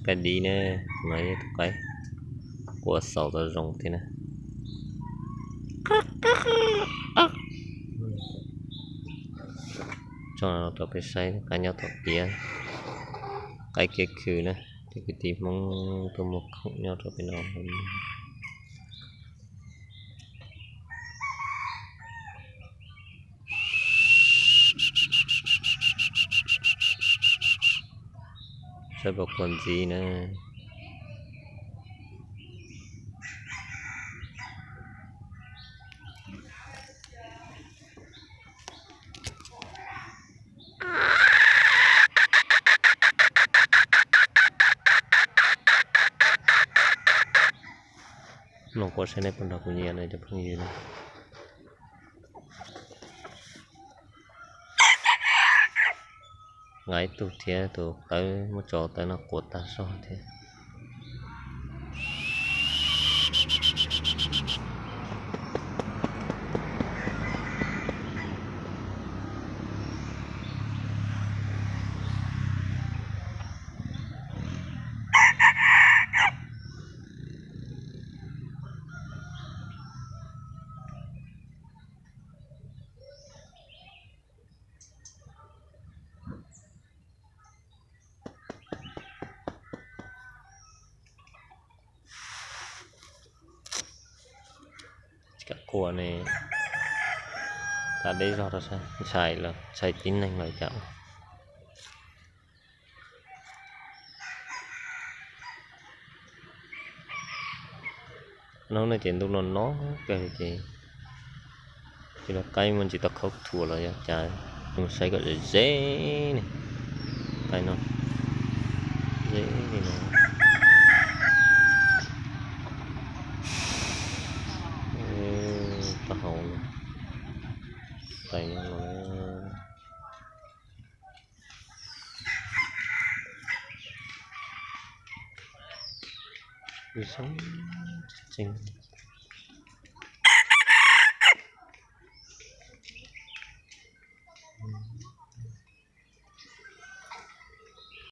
Qaib dib na, no yog tus qaib quav xaus tau zoo thiab na. Tso rau peb saib qaib nyob tom tiab, qaib kiab khw na, cov kwv tij Hmoob tuaj muag khoom nyob rau pem no. Saib puas quas ntxiv na. Mloog quaj saib nej puas nrog kuv nyiam no cov phooj ywg na. Nqa ib tug thiab, tus qawb muab tso tawb no quav tag zog thiab. Tsis kam quaj ne, tas deb zog rau sab, ntshai lawm, ntshai tib neeg lawm cas. Hnub no ces ntuj no no kawg ces, ces lawv qaib muaj ntsis tau khaub thuas los yog cas, mus saib kom ze ze ne. Qaib no ze li no, taub hau no, tais no no. Zoo tseeb.